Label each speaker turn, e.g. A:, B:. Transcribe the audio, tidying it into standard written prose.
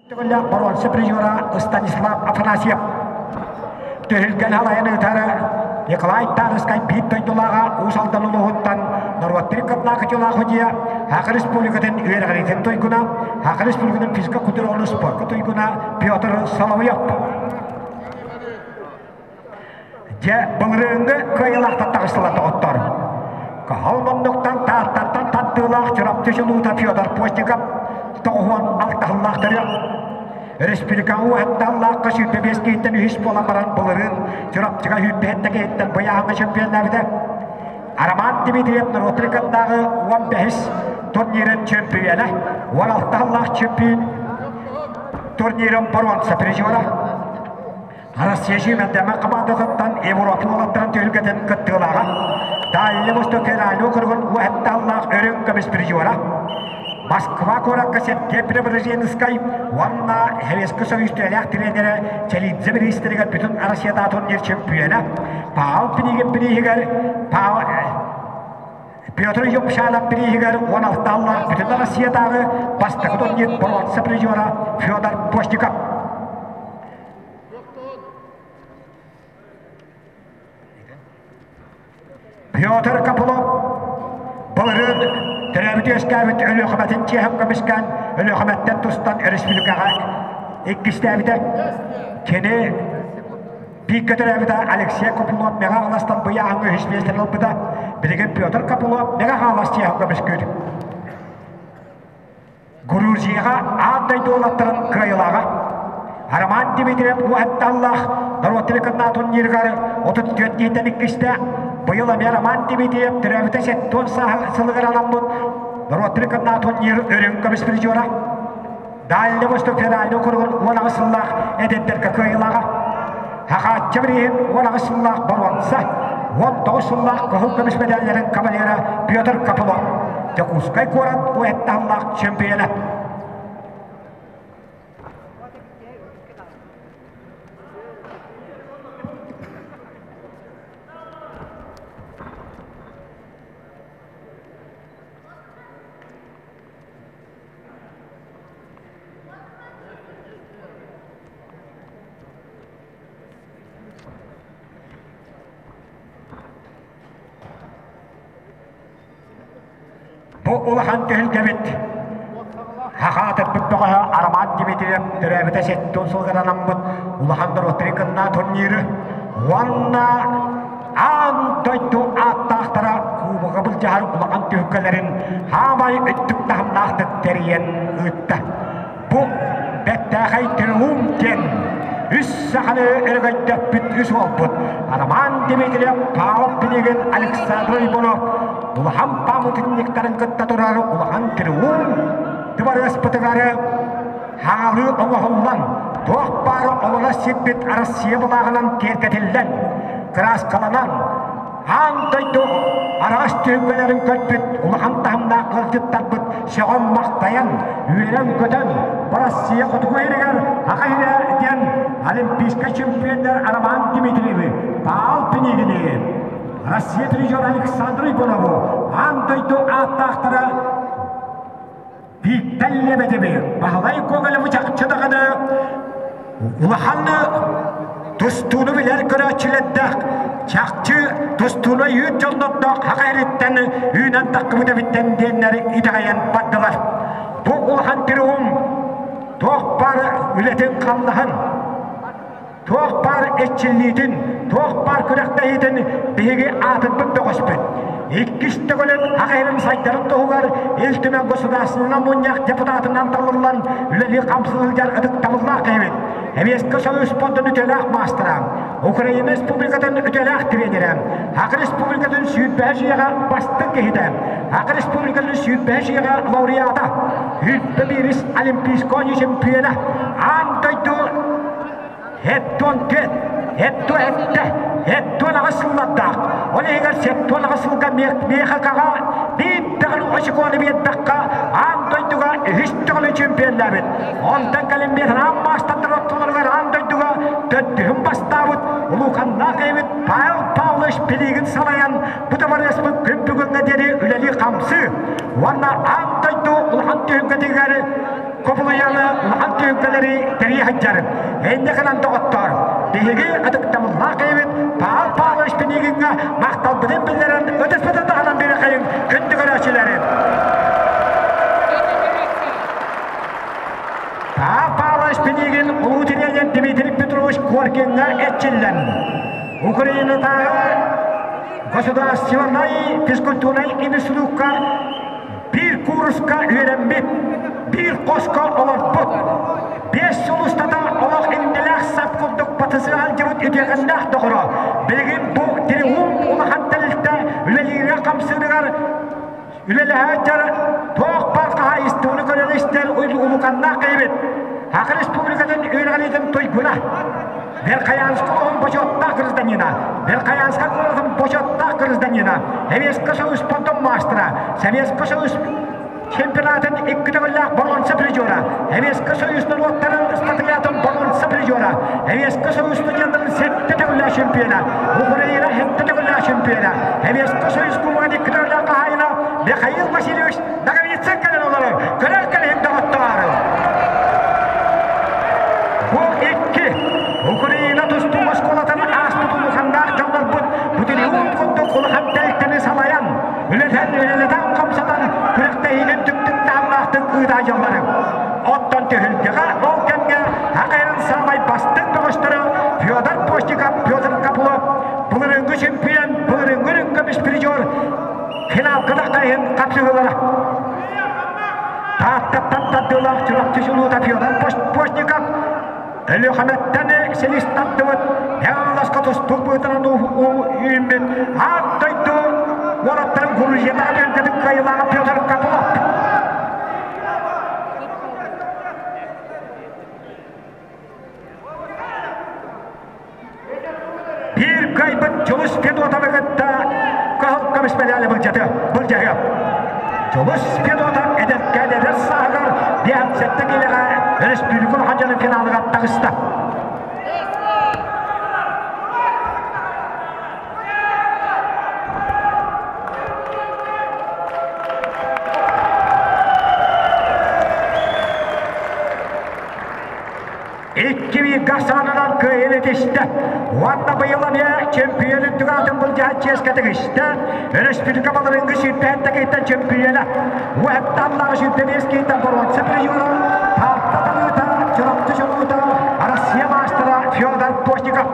A: Төгүллээх боруонса призера Станислав Афанасьев. Түһүлгэн халайан ыытары Николай Тарскай биир дойдулааҕа Уус Алдан улууһуттан норуоттар кытлаах кытылаах судьуйа, Саха Республикатын үөрэҕириитин туйгуна, Саха Республикатын физика культура спорка туйгуна Петр Соловьев. Дьэ, былырыыҥҥы кыайыылаахтар таҕыстылар доҕоттор. Кыһыл муннуктан Тааттаттан тардыылаах Чурапчы чулуута Федор Постников 96 сыллаах төрүөх. Республикаҕа уһаттааллаахха 25 киһиттэн үһүс буолан баран былырыын Чурапчыга 27 киһиттэн быйааһыҥҥа чемпионнаабыта. Роман Дмитриев норуотрикаттааҕы 15 турнирын чемпиона, 16 сыллаах чемпион турнирын боруонса призера. Россия сүүмэрдэммит хамаандатыттан Европа уолаттарын түһүлгэтин кыттыылааҕа, Дальний Восток федеральный округун уһаттааллаах үрүҥ көмүс призера, Москва куоракка Сергей Преображенскай уонна Советский Союз түөлээх тренерэ Челидзе бириистэригэр бүтүн Россиятааҕы турнир чемпиона Павел Пинигин бирииһигэр Петр Юмшанов бирииһигэр 16 аллаах бүтүн Россиятааҕы бастакы турнир боруонса призера Федор Постников. Петр Копылов былырыын төрөөбүт үөскээбит Өлүөхүмэтин чиэһин көмүскээн Өлүөхүмэттэн тустан республикаҕа иккистээбитэ. Кини бииргэ төрөөбүтэ Алексей Копылов Мэҥэ Хаҥаластан быйааһыҥҥа үһүс миэстэни ылбыта. Билигин Петр Копылов Мэҥэ Хаҥалас чиэһин көмүскүүр. Грузияҕа аан дойду уолаттарын кыайыылааҕа Роман Дмитриев уһатталлаах норуот телеканал турнирыгар 34 киһиттэн иккистээх быйыл эмиэ Роман Дмитриев төрөөбүтэ 70 сылыгар анаммыт норуот телеканал турнир үрүҥ көмүс призера Дальний Восток федеральный округун 18 сыллаах эдэрдэргэ кыайыылааҕа Хахааччы бирииһин 18 сыллаах боруонса, 19 сыллаах кыһыл көмүс медалларын кавалера Петр Копылов, Дьокуускай куорат уһаттаһыллаах чемпиона. Бу улахан түһүлгэбит Хахаатырбыт бөҕөһө Роман Дмитриев төрөөбүтэ 70 сылыгар анаммыт улахан норуоттарыкыннаа турниры уонна аан дойду ааттаахтара кубога былдьаһар улахан түһүлгэлэрин хаамай өттүк таһымнаахтык тэрийэн ыытта. Бу бэртээхэй триумф диэн үс саханы өрөгөйдөппүт үс уолбут Роман Дмитриев, Павел Пинигин, Александр Иванов улахан памятниктарын кытта турар улахан триумф дыбарыаспытыгар хаалыы оҥоһуллан, туох баар олоро сирбит Россия былааҕынан киэргэтиллэн, кырааскаланан, Аан дойду араас түһүлгэлэрин көрбүт улахан таһымнаах ыалдьыттарбыт сөҕөн-махтайан, үөрэн-көтөн, Россия хотугу иһигэр Аха иһэ диэн олимпийскай чемпионнар Роман Дмитриевы, Павел Пинигини, Россия призер Александр Егорову аан дойду ааттаахтара Бииктэн Лебедеви, Баһылай Гоголевы чахчы даҕаны улахан тустууну билэр көрөөччүлэрдээх, чахчы тустууну үүт дьоллордоох хаха эриттэн үүнэн таххыбыт эбиттэн диэннэр итэҕэйэн бардылар. Бу улахан триум туох баар үлэтин-хамнаһын, туох баар эрчиллиитин, туох баар күрэхтэһиитин биһиги аатырбыт бөҕөспүт. Иккис төгүлүн Хахайрын сайдарын туһугар Ил Түмэн Государственнай мунньах депутатынан талыллан үлэлии-хамсыы сылдьар ытыктабыллаах киһибит. Эбиэскэ Союз спордун үтүөлээх маастара, Украина Республикатын үтүөлээх тренерэ, Саха Республикатын 25 үйэҕэ бастыҥ киһитэ, Саха Республикатын 25 үйэҕэ лауреата, 21 Олимпийскай чемпиона, аан дойду Хеттон түөт, хетто этте, хеттон аҕыс сыллардаах. Ол иһигэр сеттон аҕыс сылга миэхэкаҕа биир даҕаны очукуону биэрбэххэ аан дойдуга үһүс төгүлү чемпионнаабыт. Онтон кэлин Вьетнам маастардар ортолоругар аан дойдуга төрдүһүн бастаабыт улууканнаах эбит Павел Павлович Пилигин салайан бу табарыаспыт күн бүгүҥҥэ диэри үлэлии-хамсыы уонна аан дойду улахан түһүлгэтигэр кубулуйаны улахан түһүлгэлэри тэрийэ сылдьар. Инньэ гынан доҕоттоор, биһиги ытыктабыллаах киһибит Павел Павлович Пинигиҥҥа махталбытын биллэрэн ытыспытын таһынан биэрэхэйин күндү көрөөччүлэри. Павел Павлович Пинигин улуу тренер Дмитрий Петрович Коркиҥҥа эрчиллэн, Украинатааҕы государственнай физкультурнай институкка биир кууруска үөрэммит, биир хоско олорбут, 5 сыл устата олох иннилээх сап курдук батысыһа сылдьыбыт үтүөкэннээх доҕоро, билигин бу Триумф улахан тэрилтэ үлэлиирэ-хамсыырыгар үлэлэһээччэр туох баар хаһаайыстыбаны көрөр-истэр улуканнаах киһибит, Саха Республикатын үөрэҕириитин туйгуна, Верхоянскай улууһун бочуоттаах гражданина, Верхоянскай куоратын бочуоттаах гражданина, Советскай Союз спортун маастара, Советскай Союз чемпионатын икки төгүллээх боруонса призера, Советскай Союз норуоттарын ыстатыйатын боруонса призера, Советскай Союз студенттарын сэттэ төгүллээх чемпиона, Украина сэттэ төгүллээх чемпиона, Советскай Союз кубогын икки төгүллээх хаһаайына Михаил Васильевич Ноговицын кэлэн олорор, көрөр кэлиһин доҕоттоор. Бу икки Украина тустуу оскуолатын ааспыт улаханнаах дьоннорбут Бутилиун курдук улахан тэрилтэни салайан, үлэтэн үлэлэтэн-хамсатан күрэхтэһиини түктүк таһымнаахтык ыытаайаллары. Оттон түһүлгэҕэ ол кэмҥэ АХР саамай бастыҥ бөҕөстөрө Федор Постников, Петр Копылов, былырыыҥҥы чемпион, былырыыҥҥы үрүҥ көмүс призер финалга тахтайын хапсыһыылара. Тааттаттан тардыылаах Чурапчы чулуута Федор Постников Өлүөхүмэттэн силис тардыбыт, Эҕаласка тустуук быытынан үүммүт аат дойду уолаттарын Грузиятааҕы түһүлгэтин кыайыылааҕа Петр Копылов. Биир кыайбыт Дьулус Федотовы кытта кыһыл көмүс медали былдьаһыа. Дьулус Федотов эдэркээн эдэр сааһыгар 57 киилэҕэ өрөспүүбүлүкэ улахан дьонун финалыгар таҕыста. Икки бииргэ ахсаанынан кыайан этистэ. Уонна быйыл эмиэ чемпион үрдүк аатын былдьаһан чиэскэ тигистэ. Өрөспүүбүлүкэ балырыыҥҥы сүүрбэһин такыйтан чемпиона. Уһэтталлаах 25 киһиттэн боруонса призера, Таатта талыыта, Чурапчы чулуута, Россия маастара Федор Постников.